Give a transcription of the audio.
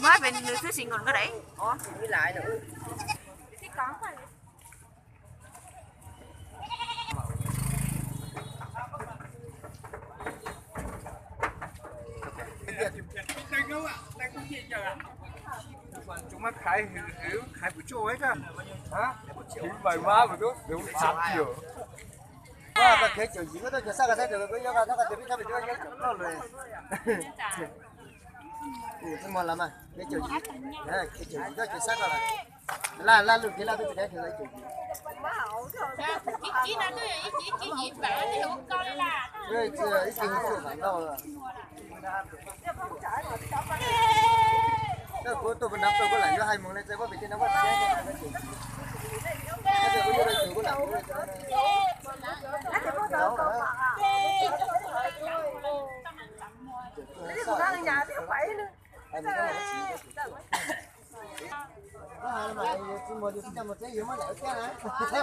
Muab pem nws xwb sis nkaus nkauj daim. Chúng mày khai hử hử khai bữa trưa ấy kìa. Hả? Chúng mày má mà tôi đúng sắp kiểu. Ba, ba, cái kiểu gì nó tôi chưa xác cái thấy được, tôi nhớ cái thằng cái biết sao mình chưa nhớ nó rồi. Ủa, tôi mà làm à, cái kiểu gì? Nè, cái kiểu gì đó chưa xác rồi. La, la, lụt cái la tôi cái kiểu gì? Ib chim no twb yog ib chim, ib chim yim pam, ib chim hauv ko li las. Ib chim hauv ko lawm. Kuv tuaj puas nab tau kuv lam yuav hais mus li txawm poj pem tej no poj tsev. Kuv yuav los tsev kuv lam mus li txawm. Koj hais mas tsis muaj tsis coj mus tsev yuav muab lam ua kiag na.